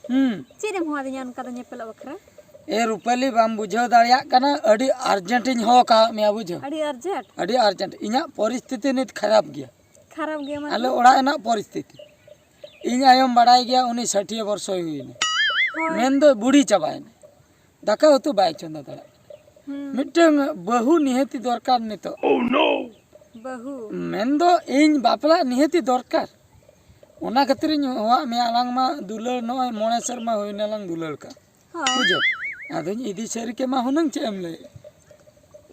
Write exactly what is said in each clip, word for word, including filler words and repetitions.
ᱦᱩᱸ᱾ ᱪᱮᱫ ᱮᱢ ᱦᱚᱦᱚ ᱟᱹᱫᱤᱧᱟ ᱚᱱᱠᱟ ᱫᱚ ᱧᱮᱯᱮᱞᱚᱜ ᱵᱟᱠᱷᱨᱟ? ᱮ ᱨᱩᱯᱟᱞᱤ, ᱵᱟᱢ ᱵᱩᱡᱷᱟᱹᱣ ᱫᱟᱲᱮᱭᱟᱜ ᱠᱟᱱᱟ, ᱟᱹᱰᱤ ᱟᱨᱡᱮᱱᱴ ᱤᱧ ᱦᱚᱦᱚ ᱠᱟᱜ ᱢᱮᱭᱟ, ᱵᱩᱡᱷᱟᱹᱣ᱾ ᱟᱹᱰᱤ ᱟᱨᱡᱮᱱᱴ? ᱟᱹᱰᱤ ᱟᱨᱡᱮᱱᱴ᱾ ᱤᱧᱟᱹᱜ ᱯᱚᱨᱤᱥᱛᱷᱤᱛᱤ ᱱᱤᱛ ᱠᱷᱟᱨᱟᱯ ᱜᱮᱭᱟ᱾ ᱠᱷᱟᱨᱟᱯ ᱜᱮᱭᱟ ᱢᱟᱱᱮ? ᱟᱞᱮ ᱚᱲᱟᱜ ᱨᱮᱱᱟᱜ ᱯᱚᱨᱤᱥᱛᱷᱤᱛᱤ᱾ ᱤᱧ ᱟᱭᱳᱢ ᱵᱟᱲᱟᱭ ᱜᱮᱭᱟ, ᱩᱱᱤ ᱥᱟᱹᱴᱷᱤᱭᱟᱹ ᱵᱚᱨᱥᱚᱭ ᱦᱩᱭᱱᱟ᱾ ᱦᱳᱭ᱾ ᱢᱮᱱᱫᱚ ᱵᱩᱲᱦᱤ ᱪᱟᱵᱟᱭᱮᱱᱟ᱾ ᱫᱟᱠᱟ ᱩᱛᱩ ᱵᱟᱭ ᱪᱚᱸᱫᱟ ᱫᱟᱲᱮᱭᱟᱜ ᱠᱟᱱᱟ᱾ ᱦᱩᱸ᱾ ᱢᱤᱫᱴᱟᱝ ᱵᱟᱹᱦᱩ ᱱᱤᱦᱟᱹᱛᱤ ᱫᱚᱨᱠᱟᱨ ᱱᱤᱛᱚᱜ᱾ ᱵᱟᱹᱦᱩ? ᱢᱮᱱᱫᱚ ᱤᱧ ᱵᱟᱯᱞᱟᱜ ᱱᱤᱦᱟᱹᱛᱤ ᱫᱚᱨᱠᱟᱨ᱾ ᱚᱱᱟ ᱠᱷᱟᱹᱛᱤᱨᱤᱧ ᱦᱚᱦᱚᱣᱟᱜ ᱢᱮᱭᱟ, ᱟᱞᱟᱝ ᱢᱟ ᱫᱩᱞᱟᱹᱲ ᱱᱚᱜᱼᱚᱭ ᱢᱚᱬᱮ ᱥᱮᱨᱢᱟ ᱦᱩᱭᱱᱟᱞᱟᱝ ᱫᱩᱞᱟᱹᱲ ᱠᱟᱜ᱾ ᱦᱳᱭ᱾ ᱵᱩᱡᱷᱟᱹᱣ? ᱟᱫᱚᱧ ᱤᱫᱤ ᱥᱟᱹᱨᱤ ᱠᱮᱢᱟ ᱦᱩᱱᱟᱹᱝ, ᱪᱮᱫ ᱮᱢ ᱞᱟᱹᱭᱮᱫ?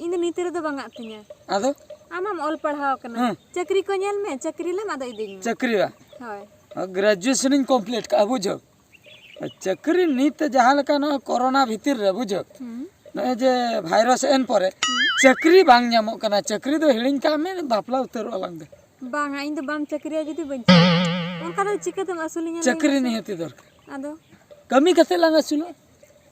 ᱤᱧ ᱫᱚ ᱱᱤᱛ ᱨᱮᱫᱚ ᱵᱟᱝᱟᱜ ᱛᱤᱧᱟ᱾ ᱟᱫᱚ? ᱟᱢᱮᱢ ᱚᱞ ᱯᱟᱲᱦᱟᱣ ᱠᱟᱱᱟ᱾ ᱦᱮᱸ᱾ ᱪᱟᱹᱠᱨᱤ ᱠᱚ ᱧᱮᱞ ᱢᱮ, ᱪᱟᱹᱠᱨᱤ ᱞᱮᱢ ᱟᱫᱚ ᱤᱫᱤᱧ ᱢᱮ᱾ ᱪᱟᱹᱠᱨᱤ ᱵᱟ? ᱦᱳᱭ᱾ ᱜᱨᱮᱡᱩᱭᱮᱥᱚᱱᱤᱧ ᱠᱚᱢᱯᱞᱤᱴ ᱠᱟᱜᱼᱟ, ᱵᱩᱡᱷᱟᱹᱣ? ᱪᱟᱹᱠᱨᱤ ᱱᱤᱛ ᱡᱟᱦᱟᱸ ᱞᱮᱠᱟ ᱱᱚᱣᱟ ᱠᱚᱨᱳᱱᱟ ᱵᱷᱤᱛᱤᱨ ᱨᱮ, ᱵᱩᱡᱷᱟᱹᱣ? ᱦᱩᱸ᱾ ᱱᱚᱜᱼᱚᱭ ᱡᱮ ᱵᱷᱟᱭᱨᱟᱥ ᱦᱮᱡ ᱮᱱ ᱯᱚᱨᱮ ᱪᱟᱹᱠᱨᱤ ᱵᱟᱝ ᱧᱟᱢᱚᱜ ᱠᱟᱱᱟ, ᱪᱟᱹᱠᱨᱤ ᱫᱚ ᱦᱤᱲᱤᱧ ᱠᱟᱜ ᱢᱮ, ᱵᱟᱯᱞᱟ ᱩᱛᱟᱹᱨᱚᱜᱼᱟ ᱞᱟᱝ ᱫᱮ᱾ ᱵᱟᱝᱟ, ᱤᱧ ᱫᱚ ᱵᱟᱢ ᱪᱟᱹᱠᱨᱤᱭᱟ ᱡᱩᱫᱤ ᱵᱟᱹᱧ ᱪᱟᱞᱟᱜᱼᱟ᱾ ᱚᱱᱠᱟ ᱫᱚ ᱪᱤᱠᱟᱹᱛᱮᱢ ᱟᱹᱥᱩᱞᱤᱧᱟ, ᱞᱟᱹᱭ ᱪᱟᱹᱠᱨᱤ ᱢᱮᱥᱮ? ᱱᱤᱦᱟᱹᱛᱤ ᱫᱚᱨᱠᱟᱨ᱾ ᱟᱫᱚ? ᱠᱟᱹᱢᱤ ᱠᱟᱛᱮ ᱞᱟᱝ ᱟᱹᱥᱩᱞᱚᱜᱼᱟ᱾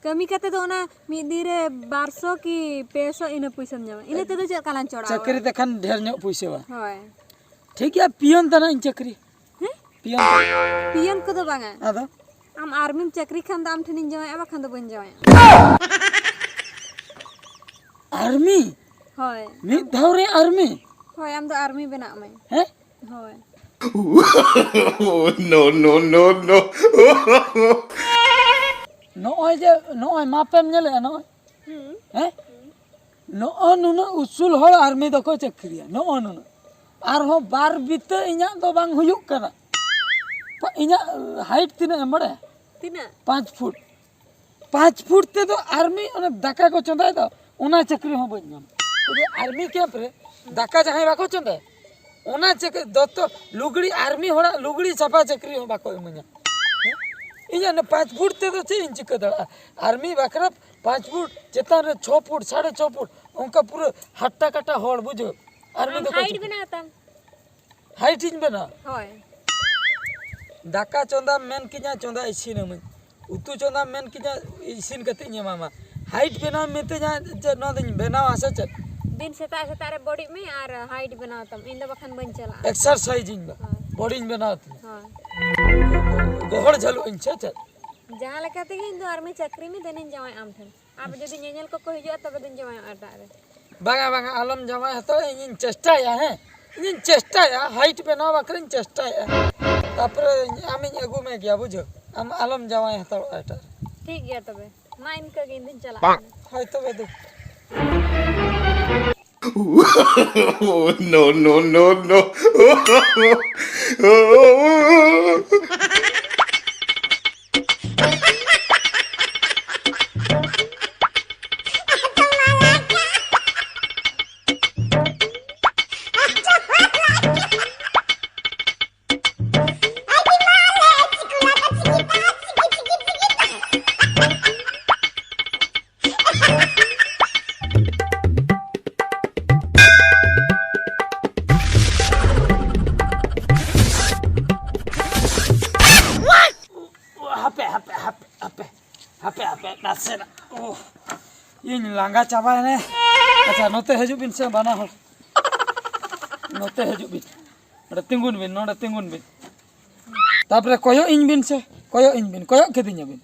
ᱠᱟᱹᱢᱤ ᱠᱟᱛᱮ ᱫᱚ ᱚᱱᱟ ᱢᱤᱫ ᱫᱤᱱ ᱨᱮ ᱵᱟᱨᱥᱚ ᱠᱤ ᱯᱮᱥᱚ ᱤᱱᱟᱹ ᱯᱩᱭᱥᱟᱹᱢ ᱧᱟᱢᱟ, ᱤᱱᱟᱹ ᱛᱮᱫᱚ ᱪᱮᱫ ᱞᱮᱠᱟ ᱞᱟᱝ ᱪᱚᱲᱟᱣᱟ? ᱪᱟᱹᱠᱨᱤ ᱛᱮᱠᱷᱟᱱ ᱰᱷᱮᱨ ᱧᱚᱜ ᱯᱩᱭᱥᱟᱹᱣᱟ᱾ ᱦᱳᱭ᱾ ᱴᱷᱤᱠ ᱜᱮᱭᱟ, ᱯᱤᱭᱚᱱ ᱛᱟᱱᱟᱜ ᱤᱧ ᱪᱟᱹᱠᱨᱤ᱾ ᱦᱮᱸ? ᱯᱤᱭᱚᱱ ᱛᱟᱱᱟᱜ᱾ ᱯᱤᱭᱚᱱ ᱠᱚᱫᱚ ᱵᱟᱝᱟ᱾ ᱟᱫᱚ? ᱟᱢ ᱟᱨᱢᱤᱢ ᱪᱟᱹᱠᱨᱤ ᱠᱷᱟᱱ ᱫᱚ ᱟᱢ ᱴᱷᱮᱱᱤᱧ ᱡᱟᱶᱟᱭᱚᱜᱼᱟ, ᱵᱟᱠᱷᱟᱱ ᱫᱚ ᱵᱟᱹᱧ ᱡᱟᱶᱟᱭᱚᱜᱼᱟ᱾ ᱟᱨᱢᱤ? ᱦᱳᱭ᱾ ᱢᱤᱫ ᱫᱷᱟᱣ ᱨᱮ ᱟᱨᱢᱤ? ᱦᱳᱭ, ᱟᱢ ᱫᱚ ᱟᱨᱢᱤ ᱵᱮᱱᱟᱜ ᱢᱮ᱾ ᱦᱮᱸ? ᱦᱳᱭ᱾ No, no, no, no. ᱱᱚᱜᱼᱚᱭ ᱡᱮ, ᱱᱚᱜᱼᱚᱭ ᱢᱟᱯᱮᱢ ᱧᱮᱞᱮᱜᱼᱟ, ᱱᱚᱜᱼᱚᱭ᱾ ᱦᱩᱸ᱾ ᱦᱮᱸ? ᱱᱚᱜᱼᱚ ᱱᱩᱱᱟᱹᱜ ᱩᱥᱩᱞ ᱦᱚᱲ ᱟᱨᱢᱤ ᱫᱚᱠᱚ ᱪᱟᱹᱠᱨᱤᱭᱟ, ᱱᱚᱜᱼᱚ ᱱᱩᱱᱟᱹᱜ᱾ ᱟᱨᱦᱚᱸ ᱵᱟᱨ ᱵᱤᱛᱟᱹ ᱤᱧᱟᱹᱜ ᱫᱚ ᱵᱟᱝ ᱦᱩᱭᱩᱜ ᱠᱟᱱᱟ᱾ ᱯᱟ-, ᱤᱧᱟᱹᱜ ᱦᱟᱭᱤᱴ ᱛᱤᱱᱟᱹᱜ ᱮᱢ ᱵᱟᱲᱟᱭᱟ? ᱛᱤᱱᱟᱹᱜ? ᱯᱟᱸᱪ ᱯᱷᱩᱴ᱾ ᱯᱟᱸᱪ ᱯᱷᱩᱴ ᱛᱮᱫᱚ ᱟᱨᱢᱤ ᱚᱱᱟ ᱫᱟᱠᱟ ᱠᱚ ᱪᱚᱸᱫᱟᱭ ᱫᱚ, ᱚᱱᱟ ᱪᱟᱹᱠᱨᱤ ᱦᱚᱸ ᱵᱟᱹᱧ ᱧᱟᱢᱟ᱾ ᱚᱱᱟ ᱟᱨᱢᱤ ᱠᱮᱢᱯ ᱨᱮ ᱫᱟᱠᱟ ᱡᱟᱦᱟᱸᱭ ᱵᱟᱠᱚ ᱪᱚᱸᱫᱟᱭᱟ, ᱚᱱᱟ ᱪᱟᱹᱠᱨᱤ ᱫᱚᱛᱚ ᱞᱩᱜᱽᱲᱤ, ᱟᱨᱢᱤ ᱦᱚᱲᱟᱜ ᱞᱩᱜᱽᱲᱤ ᱥᱟᱯᱷᱟ ᱪᱟᱹᱠᱨᱤ ᱦᱚᱸ ᱵᱟᱠᱚ ᱤᱢᱟᱹᱧᱟ᱾ ᱤᱧᱟᱹᱜ ᱚᱱᱟ ᱯᱟᱸᱪ ᱯᱷᱩᱴ ᱛᱮᱫᱚ ᱪᱮᱫ ᱤᱧ ᱪᱤᱠᱟᱹ ᱫᱟᱲᱮᱭᱟᱜᱼᱟ? ᱟᱨᱢᱤ ᱵᱟᱠᱷᱨᱟ ᱯᱟᱸᱪ ᱯᱷᱩᱴ ᱪᱮᱛᱟᱱ ᱨᱮ ᱪᱷᱚ ᱯᱷᱩᱴ, ᱥᱟᱲᱮ ᱪᱷᱚ ᱯᱷᱩᱴ, ᱚᱱᱠᱟ ᱯᱩᱨᱟᱹ ᱦᱟᱴᱴᱟ ᱠᱟᱴᱟ ᱦᱚᱲ, ᱵᱩᱡᱷᱟᱹᱣ? ᱟᱨᱢᱤ ᱟᱢ ᱫᱚᱠᱚ ᱦᱟᱭᱤᱴ ᱪᱤᱠᱟᱹ? ᱵᱮᱱᱟᱣ ᱛᱟᱢ᱾ ᱦᱟᱭᱤᱴ ᱤᱧ ᱵᱮᱱᱟᱣ? ᱦᱳᱭ᱾ ᱫᱟᱠᱟ ᱪᱚᱸᱫᱟᱢ ᱢᱮᱱ ᱠᱤᱧᱟ, ᱪᱚᱸᱫᱟ ᱤᱥᱤᱱ ᱟᱹᱢᱟᱹᱧ᱾ ᱩᱛᱩ ᱪᱚᱸᱫᱟᱢ ᱢᱮᱱ ᱠᱤᱧᱟ, ᱤᱥᱤᱱ ᱠᱟᱛᱮ ᱤᱧ ᱮᱢᱟᱢᱟ᱾ ᱦᱟᱭᱤᱴ ᱵᱮᱱᱟᱣ ᱢᱤᱛᱟᱹᱧᱟ, ᱪᱮᱫ ᱱᱚᱣᱟ ᱫᱚᱧ ᱵᱮᱱᱟᱣᱟ ᱥᱮ ᱪᱮᱫ? ᱫᱤᱱ ᱥᱮᱛᱟᱜ ᱥᱮᱛᱟᱜ ᱨᱮ ᱵᱚᱰᱤᱜ ᱢᱮ ᱟᱨ ᱦᱟᱭᱤᱴ ᱵᱮᱱᱟᱣ ᱛᱟᱢ, ᱤᱧ ᱫᱚ ᱵᱟᱠᱷᱟᱱ ᱵᱟᱹᱧ ᱪᱟᱞᱟᱜᱼᱟ᱾ ᱮᱠᱥᱟᱨᱥᱟᱭᱤᱡᱽ ᱤᱧ ᱵᱟ, ᱦᱳᱭ᱾ ᱵᱚᱰᱤᱧ ᱵᱮᱱᱟᱣ ᱛᱤᱧᱟ᱾ ᱦᱳᱭ᱾ ᱜᱚᱦᱚᱲ ᱡᱷᱟᱹᱞᱩᱜ ᱟᱹᱧ ᱥᱮ ᱪᱮᱫ? ᱡᱟᱦᱟᱸ ᱞᱮᱠᱟ ᱛᱮᱜᱮ ᱤᱧ ᱫᱚ ᱟᱨ ᱢᱤᱫ ᱪᱟᱹᱠᱨᱤ ᱢᱤᱫ ᱫᱤᱱᱤᱧ ᱡᱟᱶᱟᱭ ᱟᱢ ᱴᱷᱮᱱ᱾ ᱟᱨ ᱡᱩᱫᱤ ᱧᱮᱧᱮᱞ ᱠᱚᱠᱚ ᱦᱤᱡᱩᱜᱼᱟ, ᱛᱚᱵᱮ ᱫᱚᱧ ᱡᱟᱶᱟᱭᱚᱜᱼᱟ ᱮᱴᱟᱜ ᱨᱮ᱾ ᱵᱟᱝᱟ, ᱵᱟᱝᱟ, ᱟᱞᱚᱢ ᱡᱟᱶᱟᱭ ᱦᱟᱛᱟᱲᱟ᱾ ᱤᱧᱤᱧ ᱪᱮᱥᱴᱟᱭᱟ, ᱦᱮᱸ, ᱤᱧᱤᱧ ᱪᱮᱥᱴᱟᱭᱟ, ᱦᱟᱭᱤᱴ ᱵᱮᱱᱟᱣ ᱵᱟᱠᱷᱨᱟᱧ ᱪᱮᱥᱴᱟᱭᱟ᱾ ᱛᱟᱯᱚᱨᱮ ᱟᱢᱤᱧ ᱟᱹᱜᱩ ᱢᱮ ᱜᱮᱭᱟ, ᱵᱩᱡᱷᱟᱹᱣ? ᱟᱢ ᱟᱞᱚᱢ ᱡᱟᱶᱟᱭ ᱦᱟᱛᱟᱲᱚᱜᱼᱟ ᱮᱴᱟᱜ ᱨᱮ᱾ ᱴᱷᱤᱠ ᱜᱮᱭᱟ ᱛᱚᱵᱮ, ᱢᱟ ᱤᱱᱠᱟᱹ ᱜᱮ, ᱤᱧ ᱫᱚᱧ ᱪᱟᱞᱟᱜ ᱠᱟᱱᱟ᱾ ᱦᱳᱭ ᱛᱚᱵᱮ ᱫᱩ᱾ No, no, no, no. ᱦᱟᱯᱮ, ᱦᱟᱯᱮ, ᱦᱟᱯᱮ, ᱦᱟᱯᱮ, ᱦᱟᱯᱮ, ᱦᱟᱯᱮ, ᱱᱟᱥᱮᱱᱟᱜ᱾ ᱳᱦ, ᱤᱧ ᱞᱟᱸᱜᱟ ᱪᱟᱵᱟᱭᱮᱱᱟ᱾ ᱟᱪᱪᱷᱟ, ᱱᱚᱛᱮ ᱦᱤᱡᱩᱜ ᱵᱤᱱ ᱥᱮ, ᱵᱟᱱᱟ ᱦᱚᱲ᱾ ᱱᱚᱛᱮ ᱦᱤᱡᱩᱜ ᱵᱤᱱ᱾ ᱱᱚᱰᱮ ᱛᱤᱸᱜᱩᱱ ᱵᱤᱱ, ᱱᱚᱰᱮ ᱛᱤᱸᱜᱩᱱ ᱵᱤᱱ᱾ ᱛᱟᱯᱚᱨᱮ ᱠᱚᱭᱚᱜ ᱤᱧ ᱵᱤᱱ ᱥᱮ, ᱠᱚᱭᱚᱜ ᱤᱧ ᱵᱤᱱ, ᱠᱚᱭᱚᱜ ᱠᱤᱫᱤᱧᱟ ᱵᱤᱱ᱾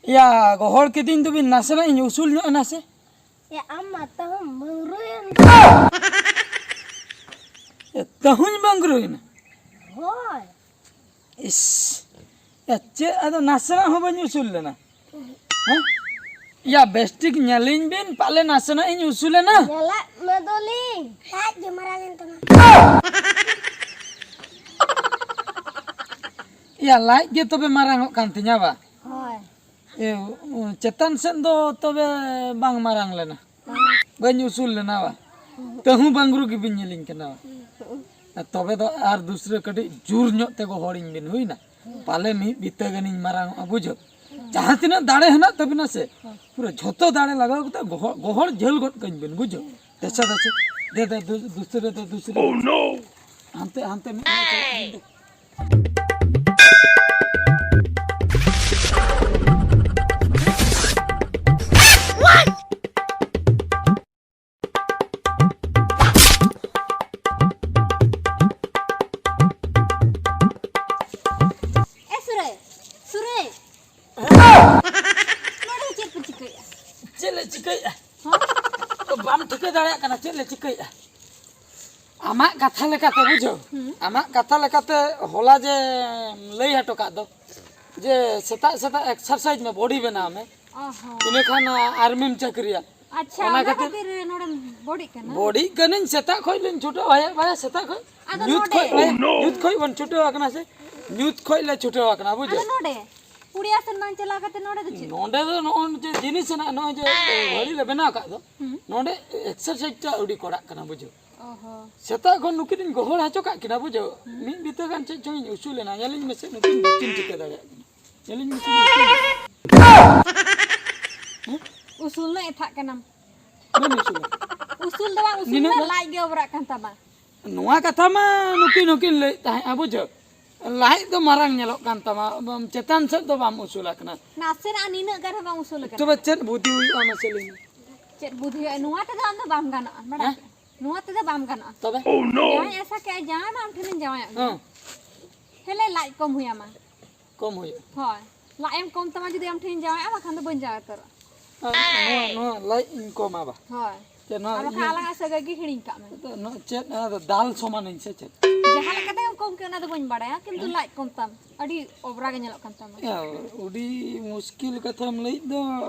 ᱤᱭᱟ, ᱜᱚᱦᱚᱲ ᱠᱤᱫᱤᱧ ᱫᱚᱵᱤᱱ, ᱱᱟᱥᱮᱱᱟᱜ ᱤᱧ ᱩᱥᱩᱞ ᱧᱚᱜ ᱮᱱᱟ ᱥᱮ? ᱭᱟ, ᱟᱢ ᱢᱟ ᱛᱟᱦᱚᱢ ᱢᱟᱹᱝᱨᱩᱭᱮᱱ᱾ ᱮ, ᱛᱟᱹᱦᱩᱧ ᱢᱟᱹᱝᱨᱩᱭᱮᱱᱟ? ᱦᱳᱭ᱾ ᱤᱥ, ᱭᱟ, ᱪᱮᱫ ᱟᱫᱚ ᱱᱟᱥᱮᱱᱟᱜ ᱦᱚᱸ ᱵᱟᱹᱧ ᱩᱥᱩᱞ ᱞᱮᱱᱟ? ᱦᱮᱸ? ᱭᱟ, ᱵᱮᱥᱴᱷᱤᱠ ᱧᱮᱞᱤᱧ ᱵᱤᱱ, ᱯᱟᱞᱮ ᱱᱟᱥᱮᱱᱟᱜ ᱤᱧ ᱩᱥᱩᱞ ᱮᱱᱟ᱾ ᱧᱮᱞᱟᱜ ᱢᱮ ᱫᱚᱞᱤᱧ, ᱞᱟᱡ ᱜᱮ ᱢᱟᱨᱟᱝ ᱮᱱ ᱛᱟᱢᱟ᱾ ᱭᱟ, ᱞᱟᱡ ᱜᱮ ᱛᱚᱵᱮ ᱢᱟᱨᱟᱝ ᱚᱜ ᱠᱟᱱ ᱛᱤᱧᱟ ᱵᱟ? ᱦᱳᱭ᱾ ᱮ, ᱪᱮᱛᱟᱱ ᱥᱮᱫ ᱫᱚ ᱛᱚᱵᱮ ᱵᱟᱝ ᱢᱟᱨᱟᱝ ᱞᱮᱱᱟ? ᱵᱟᱹᱧ ᱩᱥᱩᱞ ᱞᱮᱱᱟ ᱵᱟ? ᱛᱟᱹᱦᱩ ᱵᱟᱝᱨᱩ ᱜᱮᱵᱤᱱ ᱧᱮᱞᱤᱧ ᱠᱟᱱᱟ ᱵᱟ? ᱟᱨ ᱛᱚᱵᱮ ᱫᱚ ᱟᱨ ᱫᱩᱥᱨᱟᱹ ᱠᱟᱹᱴᱤᱡ ᱡᱳᱨ ᱧᱚᱜ ᱛᱮ ᱜᱚᱦᱚᱲᱤᱧ ᱵᱤᱱ, ᱦᱩᱭᱱᱟ? ᱯᱟᱞᱮ ᱢᱤᱫ ᱵᱤᱛᱟᱹ ᱜᱟᱱᱤᱧ ᱢᱟᱨᱟᱝ ᱚᱜᱼᱟ, ᱵᱩᱡᱷᱟᱹᱣ? ᱡᱟᱦᱟᱸ ᱛᱤᱱᱟᱹᱜ ᱫᱟᱲᱮ ᱦᱮᱱᱟᱜ ᱛᱟᱵᱤᱱᱟ ᱥᱮ, ᱯᱩᱨᱟᱹ ᱡᱷᱚᱛᱚ ᱫᱟᱲᱮ ᱞᱟᱜᱟᱣ ᱠᱟᱛᱮ ᱜᱚᱦᱚᱲ, ᱜᱚᱦᱚᱲ ᱡᱷᱟᱹᱞ ᱜᱚᱫ ᱠᱟᱹᱧ ᱵᱤᱱ, ᱵᱩᱡᱷᱟᱹᱣ? ᱫᱮᱥᱮ, ᱫᱮᱥᱮ, ᱫᱮ, ᱫᱮ, ᱫᱩ-, ᱫᱩᱥᱨᱟᱹ ᱫᱚ ᱫᱩᱥᱨᱟᱹ᱾ ᱦᱟᱱᱛᱮ, ᱦᱟᱱᱛᱮ ᱢᱤᱫ ᱫᱷᱟᱣ ᱪᱟᱞᱟᱜ ᱵᱤᱱ ᱫᱚ᱾ ᱮ ᱥᱩᱨᱮ, ᱥᱩᱨᱮ᱾ ᱠᱟᱱᱟ, ᱪᱮᱫ ᱞᱮ ᱪᱤᱠᱟᱹᱭᱮᱫᱼᱟ? ᱟᱢᱟᱜ ᱠᱟᱛᱷᱟ ᱞᱮᱠᱟᱛᱮ, ᱵᱩᱡᱷᱟᱹᱣ, ᱦᱩᱸ᱾ ᱟᱢᱟᱜ ᱠᱟᱛᱷᱟ ᱞᱮᱠᱟᱛᱮ ᱦᱚᱞᱟ ᱡᱮ ᱞᱟᱹᱭ ᱦᱚᱴᱚ ᱠᱟᱜ ᱫᱚ, ᱡᱮ ᱥᱮᱛᱟᱜ ᱥᱮᱛᱟᱜ ᱮᱠᱥᱟᱨᱥᱟᱭᱤᱡᱽ ᱢᱮ, ᱵᱚᱰᱤ ᱵᱮᱱᱟᱣ ᱢᱮ, ᱚ ᱦᱚᱸ᱾ ᱤᱱᱟᱹᱠᱷᱟᱱ ᱟᱨᱢᱤᱢ ᱪᱟᱹᱠᱨᱤᱭᱟ᱾ ᱟᱪᱪᱷᱟ, ᱚᱱᱟ ᱚᱱᱟ ᱠᱷᱟᱹᱛᱤᱨ ᱠᱷᱟᱹᱛᱤᱨ ᱱᱚᱰᱮᱢ ᱵᱚᱰᱤᱜ ᱠᱟᱱᱟ? ᱵᱚᱰᱤᱜ ᱠᱟᱹᱱᱟᱹᱧ, ᱥᱮᱛᱟᱜ ᱠᱷᱚᱡ ᱞᱤᱧ ᱪᱷᱩᱴᱟᱹᱣ ᱦᱮᱡ ᱵᱟᱭᱟ, ᱥᱮᱛᱟᱜ ᱠᱷᱚᱡ ᱟᱫᱚ ᱧᱩᱛ ᱱᱚᱰᱮ? ᱠᱷᱚᱡ ᱵᱟᱭᱟ, ᱚ, ᱱᱳ᱾ ᱧᱩᱛ ᱠᱷᱚᱡ ᱵᱚᱱ ᱪᱷᱩᱴᱟᱹᱣ ᱟᱠᱟᱱᱟ ᱥᱮ, ᱧᱩᱛ ᱠᱷᱚᱡ ᱞᱮ ᱪᱷᱩᱴᱟᱹᱣ ᱟᱠᱟᱱᱟ, ᱵᱩᱡᱷᱟᱹᱣ᱾ ᱟᱫᱚ ᱱᱚᱰᱮ ᱯᱩᱲᱤᱭᱟ ᱥᱮᱱ ᱵᱟᱝ ᱪᱟᱞᱟᱣ ᱠᱟᱛᱮ ᱱᱚᱰᱮ ᱫᱚ ᱪᱮᱫ? ᱱᱚᱰᱮ ᱫᱚ ᱱᱚᱜᱼᱚᱭ ᱡᱮ ᱡᱤᱱᱤᱥ ᱦᱮᱱᱟᱜ, ᱱᱚᱜᱼᱚᱭ ᱡᱮ ᱜᱷᱟᱹᱲᱤ ᱞᱮ ᱵᱮᱱᱟᱣ ᱟᱠᱟᱫ ᱫᱚ, ᱦᱩᱸ᱾ ᱱᱚᱰᱮ ᱮᱠᱥᱟᱨᱥᱟᱭᱤᱡᱽ ᱴᱟ ᱟᱹᱰᱤ ᱠᱚᱲᱟᱜ ᱠᱟᱱᱟ, ᱵᱩᱡᱷᱟᱹᱣ᱾ ᱚ ᱦᱚᱸ᱾ ᱥᱮᱛᱟᱜ ᱠᱷᱚᱱ ᱱᱩᱠᱤᱱ ᱤᱧ ᱜᱚᱦᱚᱲ ᱦᱚᱪᱚ ᱠᱟᱜ ᱠᱤᱱᱟ, ᱵᱩᱡᱷᱟᱹᱣ᱾ ᱦᱩᱸ᱾ ᱢᱤᱫ ᱵᱤᱛᱟᱹ ᱜᱟᱱ ᱪᱮᱫ ᱪᱚᱝ ᱤᱧ ᱩᱥᱩᱞ ᱮᱱᱟ, ᱧᱮᱞᱤᱧ ᱢᱮᱥᱮ ᱱᱩᱠᱤᱱ ᱵᱟᱹᱠᱤᱱ ᱴᱤᱠᱟᱹ ᱫᱟᱲᱮᱭᱟᱜ ᱠᱟᱱᱟ᱾ ᱧᱮᱞᱤᱧ ᱢᱮᱥᱮ ᱱᱩᱠᱤᱱ᱾ ᱦᱮᱸ? ᱩᱥᱩᱞ ᱱᱟ ᱮᱛᱷᱟᱜ ᱠᱟᱱᱟᱢ᱾ ᱵᱟᱹᱧ ᱩᱥᱩᱞᱟ᱾ ᱩᱥᱩᱞ ᱫᱚ ᱵᱟᱝ ᱩᱥᱩᱞ ᱱᱤᱱᱟᱹᱜ ᱱᱟ, ᱫᱚ? ᱞᱟᱡ ᱜᱮ ᱚᱵᱨᱟᱜ ᱠᱟᱱ ᱛᱟᱢᱟ᱾ ᱱᱚᱣᱟ ᱠᱟᱛᱷᱟ ᱢᱟ ᱱᱩᱠᱤᱱ ᱦᱚᱸᱠᱤᱱ ᱞᱟᱹᱭᱮᱫ ᱛᱟᱦᱮᱸᱫᱼᱟ, ᱵᱩᱡᱷᱟᱹᱣ᱾ ᱞᱟᱡ ᱫᱚ ᱢᱟᱨᱟᱝ ᱧᱮᱞᱚᱜ ᱠᱟᱱ ᱛᱟᱢᱟ, ᱵᱟᱢ, ᱪᱮᱛᱟᱱ ᱥᱮᱫ ᱫᱚ ᱵᱟᱢ ᱩᱥᱩᱞ ᱟᱠᱟᱱᱟ᱾ ᱱᱟᱥᱮᱱᱟᱜ ᱱᱤᱱᱟᱹᱜ ᱜᱟᱱ ᱦᱚᱸ ᱵᱟᱝ ᱩᱥᱩᱞ ᱟᱠᱟᱱᱟ᱾ ᱛᱚᱵᱮ ᱪᱮᱫ ᱵᱩᱫᱷᱤ ᱦᱩᱭᱩᱜᱼᱟ ᱢᱟᱥᱮ ᱞᱟᱹᱭ ᱢᱮ? ᱪᱮᱫ ᱵᱩᱫᱷᱤ ᱦᱩᱭᱩᱜᱼᱟ? ᱱᱚᱣᱟ ᱛᱮᱫᱚ ᱟᱢ ᱫᱚ ᱵᱟᱢ ᱜᱟᱱᱚᱜᱼᱟ, ᱵᱟᱰᱟᱭ ᱦᱮᱸ? ᱠᱮᱫ? ᱱᱚᱣᱟ ᱛᱮᱫᱚ ᱵᱟᱢ ᱜᱟᱱᱚᱜᱼᱟ᱾ ᱛᱚᱵᱮ? ᱡᱟᱶᱟᱭ ᱟᱥᱟ ᱠᱮᱜᱼᱟ, ᱡᱟᱶᱟᱭ ᱢᱟ ᱟᱢ ᱴᱷᱮᱱᱤᱧ ᱡᱟᱶᱟᱭᱚᱜ ᱜᱮᱭᱟ᱾ ᱦᱮᱸ᱾ ᱦᱮᱞᱮ ᱞᱟᱡ ᱠᱚᱢ ᱦᱩᱭᱟᱢᱟ᱾ ᱠᱚᱢ ᱦᱩᱭᱩᱜᱼᱟ᱾ ᱦᱳᱭ, ᱞᱟᱡ ᱮᱢ ᱠᱚᱢ ᱛᱟᱢᱟ ᱡᱩᱫᱤ ᱟᱢ ᱴᱷᱮᱱᱤᱧ ᱡᱟᱶᱟᱭᱚᱜᱼᱟ, ᱵᱟᱠᱷᱟᱱ ᱫᱚ ᱵᱟᱹᱧ ᱡᱟᱶᱟᱭ ᱩᱛᱟᱹᱨᱚᱜᱼᱟ᱾ ᱟᱨ ᱱᱚᱣᱟ, ᱱᱚᱣᱟ ᱞᱟᱡ ᱤᱧ ᱠᱚᱢᱟ ᱵᱟ? ᱦᱳᱭ᱾ ᱪᱮᱫ ᱱᱚᱣᱟ ᱟᱨ ᱵᱟᱠᱷᱟᱱ ᱤᱭᱟᱹ ᱟᱞᱟᱝᱟᱜ ᱥᱟᱹᱜᱟᱹᱭ ᱜᱮ ᱦᱤᱲᱤᱧ ᱠᱟᱜ ᱢᱮ᱾ ᱱᱚᱣᱟ ᱪᱮᱫ, ᱱᱚᱣᱟ ᱫᱚ ᱫᱟᱞ ᱥᱚᱢᱟᱱᱟᱹᱧ ᱥᱮ ᱪᱮᱫ? ᱡᱟᱦᱟᱸ ᱞᱮᱠᱟᱛᱮ ᱜᱮᱢ ᱠᱚᱢ ᱠᱮᱫ ᱚᱱᱟ ᱫᱚ ᱵᱟᱹᱧ ᱵᱟᱲᱟᱭᱟ, ᱠᱤᱱᱛᱩ ᱦᱮᱸ? ᱞᱟᱡ ᱠᱚᱢ ᱛᱟᱢ ᱟᱹᱰᱤ ᱚᱵᱨᱟ ᱜᱮ ᱧᱮᱞᱚᱜ ᱠᱟᱱ ᱛᱟᱢᱟ᱾ ᱭᱟ, ᱟᱹᱰᱤ ᱢᱩᱥᱠᱤᱞ ᱠᱟᱛᱷᱟᱢ ᱞᱟᱹᱭᱮᱫ ᱫᱚ᱾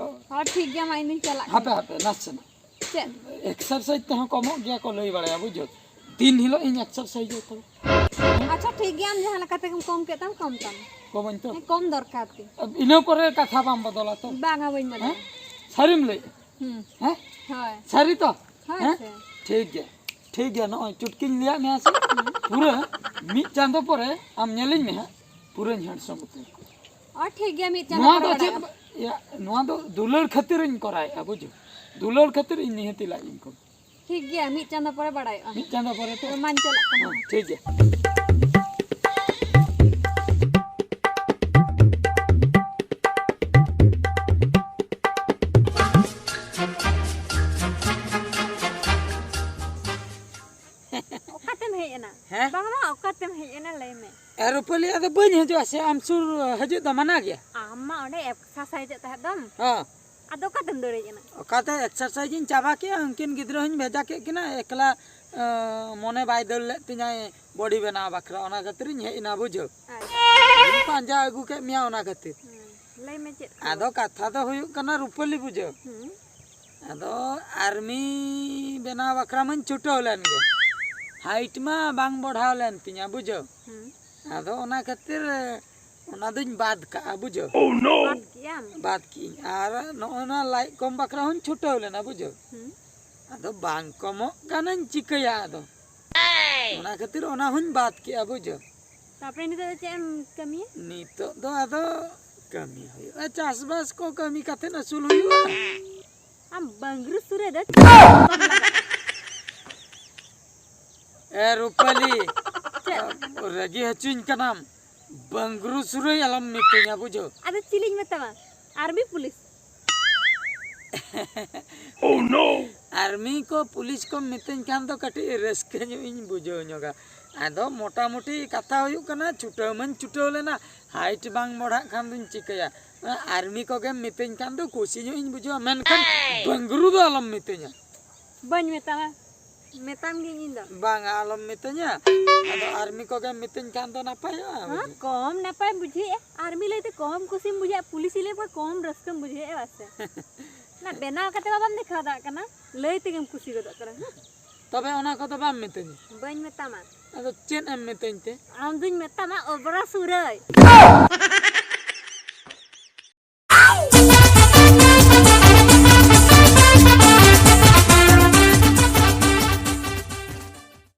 ᱦᱚᱸ, ᱴᱷᱤᱠ ᱜᱮᱭᱟ, ᱢᱟ ᱤᱧ ᱫᱩᱧ ᱪᱟᱞᱟᱜ ᱦᱟᱯᱮ, ᱠᱟᱱᱟ᱾ ᱦᱟᱯᱮ, ᱱᱟᱥᱮᱱᱟᱜ᱾ ᱪᱮᱫ? ᱮᱠᱥᱟᱨᱥᱟᱭᱤᱡᱽ ᱛᱮᱦᱚᱸ ᱠᱚᱢᱚᱜ ᱜᱮᱭᱟ ᱠᱚ, ᱞᱟᱹᱭ ᱵᱟᱲᱟᱭᱟ, ᱵᱩᱡᱷᱟᱹᱣ᱾ ᱫᱤᱱ ᱦᱤᱞᱳᱜ ᱤᱧ ᱮᱠᱥᱟᱨᱥᱟᱭᱤᱡᱽ ᱛᱚᱵᱮ᱾ ᱟᱪᱪᱷᱟ, ᱴᱷᱤᱠ ᱜᱮᱭᱟ, ᱟᱢ ᱡᱟᱦᱟᱸ ᱞᱮᱠᱟ ᱛᱮᱜᱮᱢ ᱠᱚᱢ ᱠᱮᱫ ᱛᱟᱢ, ᱠᱚᱢ ᱛᱟᱢ᱾ ᱠᱚᱢᱟᱹᱧ ᱛᱚ? ᱦᱮᱸ, ᱠᱚᱢ ᱫᱚᱨᱠᱟᱨ ᱛᱤᱧ᱾ ᱤᱱᱟᱹ ᱯᱚᱨᱮ ᱠᱟᱛᱷᱟ ᱵᱟᱢ ᱵᱚᱫᱚᱞᱟ ᱛᱚ? ᱵᱟᱝᱟ, ᱵᱟᱹᱧ ᱵᱚᱫᱚᱞᱟ᱾ ᱦᱮᱸ? ᱥᱟᱹᱨᱤᱢ ᱞᱟᱹᱭᱮᱫᱼᱟ? ᱦᱩᱸ᱾ ᱦᱮᱸ? ᱦᱳᱭ᱾ ᱥᱟᱹᱨᱤ ᱛᱚ? ᱦᱳᱭ ᱦᱮᱸ? ᱥᱮ᱾ ᱴᱷᱤᱠ ᱜᱮᱭᱟ, ᱴᱷᱤᱠ ᱜᱮᱭᱟ, ᱱᱚᱜᱼᱚᱭ ᱪᱩᱴᱠᱤᱧ ᱞᱟᱹᱭᱟᱫ ᱢᱮᱭᱟ ᱥᱮ? ᱦᱩᱸ᱾ ᱯᱩᱨᱟᱹ ᱢᱤᱫ ᱪᱟᱸᱫᱚ ᱯᱚᱨᱮ ᱟᱢ ᱧᱮᱞᱤᱧ ᱢᱮ ᱦᱟᱸᱜ, ᱯᱩᱨᱟᱹᱧ handsome ᱩᱛᱟᱹᱨ᱾ ᱚ, ᱴᱷᱤᱠ ᱜᱮᱭᱟ, ᱢᱤᱫ ᱪᱟᱸᱫᱚ ᱱᱚᱣᱟ ᱯᱚᱨᱮ ᱫᱚ ᱪᱮᱫ ᱵᱟᱲᱟᱭᱚᱜᱼᱟ᱾ ᱵᱟ-, ᱭᱟ, ᱱᱚᱣᱟ ᱫᱚ ᱫᱩᱞᱟᱹᱲ ᱠᱷᱟᱹᱛᱤᱨᱤᱧ ᱠᱚᱨᱟᱣᱮᱫᱼᱟ, ᱵᱩᱡᱷᱟᱹᱣ? ᱫᱩᱞᱟᱹᱲ ᱠᱷᱟᱹᱛᱤᱨ ᱤᱧ ᱱᱤᱦᱟᱹᱛᱤ ᱞᱟᱡ ᱤᱧ ᱠᱚᱢ᱾ ᱴᱷᱤᱠ ᱜᱮᱭᱟ, ᱢᱤᱫ ᱪᱟᱸᱫᱚ ᱯᱚᱨᱮ ᱵᱟᱲᱟᱭᱚᱜᱼᱟ᱾ ᱢᱤᱫ ᱪᱟᱸᱫᱚ ᱯᱚᱨᱮ ᱛᱚ? ᱦᱳᱭ, ᱢᱟᱧ ᱪᱟᱞᱟᱜ ᱠᱟᱱᱟ᱾ ᱦᱮᱸ, ᱴᱷᱤᱠ ᱜᱮᱭᱟ᱾ ᱚᱠᱟᱛᱮᱢ ᱦᱮᱡ ᱮᱱᱟ? ᱦᱮᱸ? ᱵᱟᱝ, ᱵᱟᱝ, ᱚᱠᱟᱛᱮᱢ ᱦᱮᱡ ᱮᱱᱟ, ᱞᱟᱹᱭ ᱢᱮ᱾ ᱮ, ᱨᱩᱯᱟᱹᱞᱤ, ᱟᱫᱚ ᱵᱟᱹᱧ ᱦᱤᱡᱩᱜᱼᱟ ᱥᱮ, ᱟᱢ ᱥᱩᱨ ᱦᱤᱡᱩᱜ ᱫᱚ ᱢᱟᱱᱟ ᱜᱮᱭᱟ᱾ ᱟᱢ ᱢᱟ ᱚᱸᱰᱮ exercise ᱮᱫ ᱛᱟᱦᱮᱸᱫ ᱫᱚᱢ᱾ ᱦᱮᱸ᱾ ᱟᱫᱚ ᱚᱠᱟᱛᱮᱢ ᱫᱟᱹᱲᱮᱡ ᱮᱱᱟ? ᱚᱠᱟᱛᱮ exercise ᱤᱧ ᱪᱟᱵᱟ ᱠᱮᱜᱼᱟ, ᱩᱱᱠᱤᱱ ᱜᱤᱫᱽᱨᱟᱹ ᱦᱚᱸᱧ ᱵᱷᱮᱡᱟ ᱠᱮᱫ ᱠᱤᱱᱟ, ᱮᱠᱞᱟ ᱮᱸ, ᱢᱚᱱᱮ ᱵᱟᱭ ᱫᱟᱹᱲ ᱞᱮᱫ ᱛᱤᱧᱟᱹ body ᱵᱮᱱᱟᱣ ᱵᱟᱠᱷᱨᱟ, ᱚᱱᱟ ᱠᱷᱟᱹᱛᱤᱨ ᱤᱧ ᱦᱮᱡ ᱮᱱᱟ, ᱵᱩᱡᱷᱟᱹᱣ᱾ ᱟᱪᱪᱷᱟ᱾ ᱤᱧ ᱯᱟᱸᱡᱟ ᱟᱹᱜᱩ ᱠᱮᱫ ᱢᱮᱭᱟ, ᱚᱱᱟ ᱠᱷᱟᱹᱛᱤᱨ᱾ ᱦᱩᱸ, ᱞᱟᱹᱭ ᱢᱮ ᱪᱮᱫ ᱠᱷᱚᱵᱚᱨ? ᱟᱫᱚ ᱠᱟᱛᱷᱟ ᱫᱚ ᱦᱩᱭᱩᱜ ᱠᱟᱱᱟ, ᱨᱩᱯᱟᱹᱞᱤ, ᱵᱩᱡᱷᱟᱹᱣ᱾ ᱦᱩᱸ᱾ ᱟᱫᱚ army ᱵᱮᱱᱟᱣ ᱵᱟᱠᱷᱨᱟ ᱢᱟᱧ ᱪᱷᱩᱴᱟᱹᱣ ᱞᱮᱱ ᱜᱮ᱾ Height ᱢᱟ ᱵᱟᱝ ᱵᱚᱲᱦᱟᱣ ᱞᱮᱱ ᱛᱤᱧᱟ, ᱵᱩᱡᱷᱟᱹᱣ᱾ ᱦᱩᱸ᱾ ᱟᱫᱚ ᱚᱱᱟ ᱠᱷᱟᱹᱛᱤᱨ ᱚᱱᱟ ᱫᱚᱧ ᱵᱟᱫ ᱠᱟᱜᱼᱟ, ᱵᱩᱡᱷᱟᱹᱣ᱾ ᱵᱟᱫ ᱠᱮᱜᱼᱟᱢ? ᱵᱟᱫ ᱠᱤᱧ᱾ ᱟᱨ ᱱᱚᱜᱼᱚ ᱱᱟ ᱞᱟᱡ ᱠᱚᱢ ᱵᱟᱠᱷᱨᱟ ᱦᱚᱸᱧ ᱪᱷᱩᱴᱟᱹᱣ ᱞᱮᱱᱟ, ᱵᱩᱡᱷᱟᱹᱣ᱾ ᱦᱩᱸ᱾ ᱟᱫᱚ ᱵᱟᱝ ᱠᱚᱢᱚᱜ ᱠᱟᱱᱟᱧ, ᱪᱤᱠᱟᱹᱭᱟ ᱟᱫᱚ? ᱚᱱᱟ ᱠᱷᱟᱹᱛᱤᱨ ᱚᱱᱟ ᱦᱚᱸᱧ ᱵᱟᱫ ᱠᱮᱜᱼᱟ, ᱵᱩᱡᱷᱟᱹᱣ᱾ ᱛᱟᱯᱚᱨᱮ ᱱᱤᱛᱚᱜ ᱫᱚ ᱪᱮᱫ ᱮᱢ ᱠᱟᱹᱢᱤᱭᱟ? ᱱᱤᱛᱚᱜ ᱫᱚ ᱟᱫᱚ ᱠᱟᱹᱢᱤ ᱦᱩᱭᱩᱜᱼᱟ, ᱪᱟᱥᱵᱟᱥ ᱠᱚ ᱠᱟᱹᱢᱤ ᱠᱟᱛᱮᱫ ᱟᱹᱥᱩᱞ ᱦᱩᱭᱩᱜᱼᱟ᱾ ᱟᱢ ᱵᱟᱝᱨᱩ ᱥᱩᱨ ᱨᱮ ᱫᱚ ᱪᱮᱫ ᱦᱚᱸ ᱵᱟᱢ ᱞᱟᱜᱟᱜᱼᱟ᱾ ᱮ ᱨᱩᱯᱟᱹᱞᱤ, ᱪᱮᱫ? ᱨᱟᱹᱜᱤ ᱦᱚᱪᱚᱧ ᱠᱟᱱᱟᱢ᱾ ᱵᱟᱝᱨᱩ ᱥᱩᱨᱟᱹᱭ ᱟᱞᱚᱢ ᱢᱤᱛᱟᱹᱧᱟ, ᱵᱩᱡᱷᱟᱹᱣ᱾ ᱟᱫᱚ ᱪᱤᱞᱤᱧ ᱢᱮᱛᱟᱢᱟ? Army police? Oh no! Army ᱠᱚ, police ᱠᱚᱢ ᱢᱤᱛᱟᱹᱧ ᱠᱷᱟᱱ ᱫᱚ ᱠᱟᱹᱴᱤᱡ ᱨᱟᱹᱥᱠᱟᱹ ᱧᱚᱜ ᱤᱧ ᱵᱩᱡᱷᱟᱹᱣ ᱧᱚᱜᱟ᱾ ᱟᱫᱚ ᱢᱚᱴᱟᱢᱩᱴᱤ ᱠᱟᱛᱷᱟ ᱦᱩᱭᱩᱜ ᱠᱟᱱᱟ, ᱪᱷᱩᱴᱟᱹᱣ ᱢᱟᱧ ᱪᱷᱩᱴᱟᱹᱣ ᱞᱮᱱᱟ, height ᱵᱟᱝ ᱵᱚᱲᱦᱟᱜ ᱠᱷᱟᱱ ᱫᱚᱧ ᱪᱤᱠᱟᱹᱭᱟ? ᱚᱱᱟ army ᱠᱚᱜᱮᱢ ᱢᱤᱛᱟᱹᱧ ᱠᱷᱟᱱ ᱫᱚ ᱠᱩᱥᱤ ᱧᱚᱜ ᱤᱧ ᱵᱩᱡᱷᱟᱹᱣᱟ, ᱢᱮᱱᱠᱷᱟᱱ ᱵᱟᱝᱨᱩ ᱫᱚ ᱟᱞᱚᱢ ᱢᱤᱛᱟᱹᱧᱟ᱾ ᱵᱟᱹᱧ ᱢᱮᱛᱟᱢᱟ, ᱢᱮᱛᱟᱢ ᱜᱤᱭᱟᱹᱧ ᱤᱧ ᱫᱚ᱾ ᱵᱟᱝᱟ, ᱟᱞᱚᱢ ᱢᱤᱛᱟᱹᱧᱟ᱾ ᱟᱫᱚ army ᱠᱚᱜᱮᱢ ᱢᱤᱛᱟᱹᱧ ᱠᱷᱟᱱ ᱫᱚ ᱱᱟᱯᱟᱭᱚᱜᱼᱟ, ᱦᱮᱸ, ᱵᱩᱡᱷᱟᱹᱣ᱾ ᱠᱚᱢ ᱱᱟᱯᱟᱭ ᱵᱩᱡᱷᱟᱹᱜᱼᱟ᱾ Army ᱞᱟᱹᱭᱛᱮ ᱠᱚᱢ ᱠᱩᱥᱤᱢ ᱵᱩᱡᱷᱟᱹᱜᱼᱟ, police ᱞᱟᱹᱭ ᱠᱚᱢ ᱨᱟᱹᱥᱠᱟᱹᱢ ᱵᱩᱡᱷᱟᱹᱣᱮᱫᱼᱟ, ᱵᱟᱥ ᱥᱮ? ᱚᱱᱟ ᱵᱮᱱᱟᱣ ᱠᱟᱛᱮ ᱢᱟ ᱵᱟᱢ ᱫᱮᱠᱷᱟᱣ ᱫᱟᱲᱮᱭᱟᱜ ᱠᱟᱱᱟ, ᱞᱟᱹᱭ ᱛᱮᱜᱮᱢ ᱠᱩᱥᱤ ᱜᱚᱫᱚᱜ ᱠᱟᱱᱟ᱾ ᱦᱮᱸ? ᱛᱚᱵᱮ ᱚᱱᱟ ᱠᱚᱫᱚ ᱵᱟᱢ ᱢᱤᱛᱟᱹᱧᱟ? ᱵᱟᱹᱧ ᱢᱮᱛᱟᱢᱟ᱾ ᱟᱫᱚ ᱪᱮᱫ ᱮᱢ ᱢᱤᱛᱟᱹᱧ ᱛᱮ? ᱟᱢ ᱫᱩᱧ ᱢᱮᱛᱟᱢᱟ ᱚᱵᱨᱟ ᱥᱩᱨᱟᱹᱭ᱾